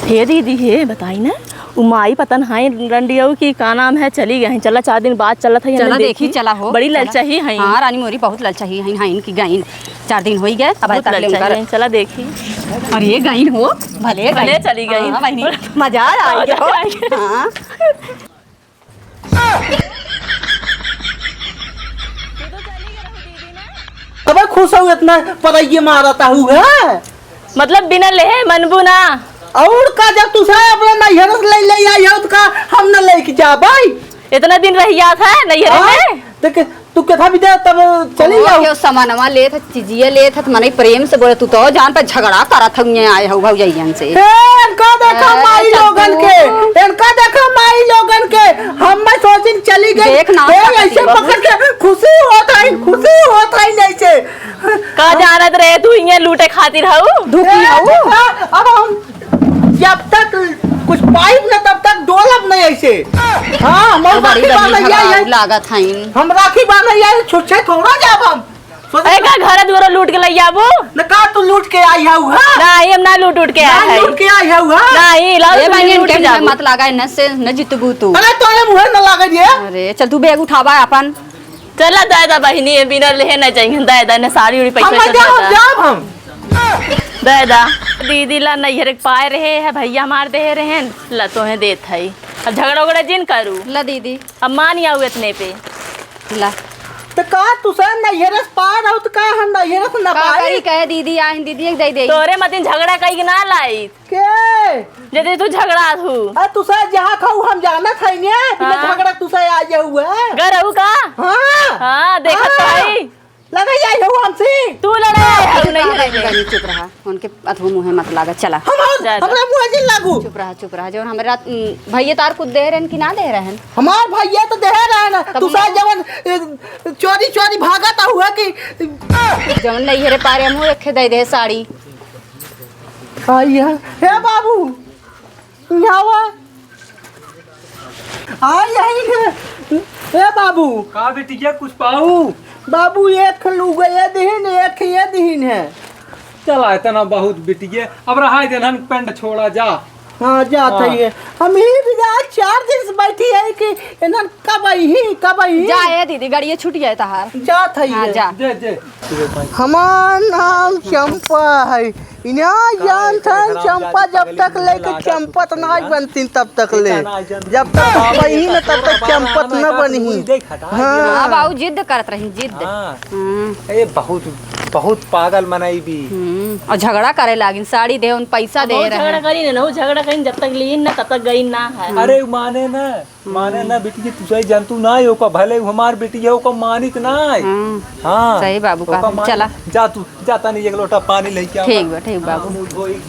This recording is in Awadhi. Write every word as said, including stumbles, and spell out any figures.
हे दीदी, हे बताई ना, उ माई पता न हाई रंडियऊ की का नाम है, चली गई। चला, चार दिन बाद चलत है, चला देखी, देखी। चला हो, बड़ी चला। ललचाही है। हाँ रानी मोरी, बहुत ललचाही है, हाँ, इनकी गईन। चार दिन होई गए, अब बहुत तक ले ललचाही उनकर है, चला देखी। अरे गईन हो, भले भले गईन। चली गई। हाँ, बहिनी, मजा आ गया। मजा आ गया। हाँ। अबे खुश हो इतना, पराइए मारता हूँ है। मतलब बिना लेहे मनबू ना? और का, जब तू से अपना नैहर से ले, ले आई हो तो का हम न लेके जाबै? इतना दिन रह जात है नैहर हाँ? में? तो के, तू केथा भी दे तब चली ओ, जाओ। केहू सामानवा लेत है, चीजिया लेत है, तो मनई प्रेम से बोले, तू तो जान पे झगड़ा करत हऊ, आए हऊ भौजैयन से। ए, इनका देखा ए, माई लोगन के, इनका देखा माई लोगन के। हम मैं सोचिन चली गई। देख ना, ए, ऐसे पकड़ के खुशी होत है, खुशी होत है ऐसे। का जानत रहे तू इहे लूटे खातिर हऊ? धुकी ए, हऊ? देखा, अब हम जब तक कुछ पाइब ना तब तक डोलब नहीं ऐसे। हाँ, हम तो बड़ी राखी बड़ी बांधे झगड़ा आई है। लागत हईन। हम राखी बांधे आई है, छुच्छे थोड़ा जाब हम। सोचे ए, का घर दुआरो लूट के लई आबू? न का तू लूट के आई हऊ, हाँ? नहीं, हम ना लूट उट के ना आए हई। लूट के आई हऊ, हाँ? नहीं, लाओ ए तू भाई, लूट इनके के मुँह जाबू। मत लगा, इन्हें से न जीतबू तू। अरे तोरे मुँहे न लागे रे। अरे चल तू बैग उठावा अपन। चला दादा बहिनी, ये बिना लेहे न जाइहन दादा, न साड़ी उड़ी पैसा हम पैसा जाब, दादा। जाब हम। दादा, दीदी ला नैहर के पाए रहे है, भैया हमार देहे रहेन, ला तोहे देत हई। अब झगड़ा उगड़ा जिन करू। ला दीदी। अब मान आऊ इतने पे। ला। तो का तू से नैहर से पाए रहू तो का हम नैहर से ना का पाई? करी कहे दीदी, आइन दीदी एक दे दे। तोरे मतिन झगड़ा कई के ना लाई। के? जदे तू झगड़ा हू। आ, तू से जहाँ खाऊ हम जानत हई ने, बिना हाँ। झगड़ा तू से आ जाऊ है। गरऊ का? हाँ। हाँ, देखत तो हाँ। हई। लड़ाई आई हो हमसे। तू लड़ाई आई हो, नहीं लड़ाई आई। चुप रहा, उनके अथवा मुँहे मत लागा, चला। हम, हम, जा, जा। हमरा मुँहे जिन लागू। चुप रहा, चुप रहा। जौन हमरा, उम, भैया तार कुछ दे रहन कि ना दे रहन? हमार भैया तो दे रहन। तब तू साथ मैं जवन, ए, चोरी, चोरी भागत हुआ कि जवन नहीं हेरे पारे, हम एक दे दे साड़ी। आई है। हे बाबू, यहाँ आवा। आ, यही है। ए बाबू। का बिटिया, कुछ पाऊ? बाबू, एक लुगा ये दिहिन, एक ये दिहिन है। चला, इतना बहुत बिटिया। अब रहा देन, हम पेंट छोड़ा जा। हाँ, जात हाँ। है ये। हम ही भी जा, चार दिन से बैठी है कि इन्हन कब आई, कब आई? जा ए दीदी, गाड़िए छूट जाए तहार। जात है हाँ, ये। जा। जे, जे। हमार नाम चंपा है। इन्हें जानत हन, चंपा जब तक लेके चंपत ना बनतीन तब तक ले। जब तक बनी न तब तक चंपत न बनही। हाँ। हाँ, बाबू जिद करत रही, जिद। हाँ। हम्म। ए, बहुत, बहुत पागल मनई भी। हम्म, और झगड़ा करे लागिन, साड़ी दे, उन पैसा दे रहे। झगड़ा करी ना, वो झगड़ा करी, जब तक लीन ना, तब तक गई ना है। अरे, माने ना, माने ना बिटिया, तू सही जानतू ना है, ओका भले उ हमार बिटिया है, ओका मानित ना है। हाँ। हाँ। सही बाबू ओका का, मानित चला। जा तू, जा तनी एक लोटा पानी लेके आ। ठीक बा, ठीक बाबू। हाँ, मुँह धोई।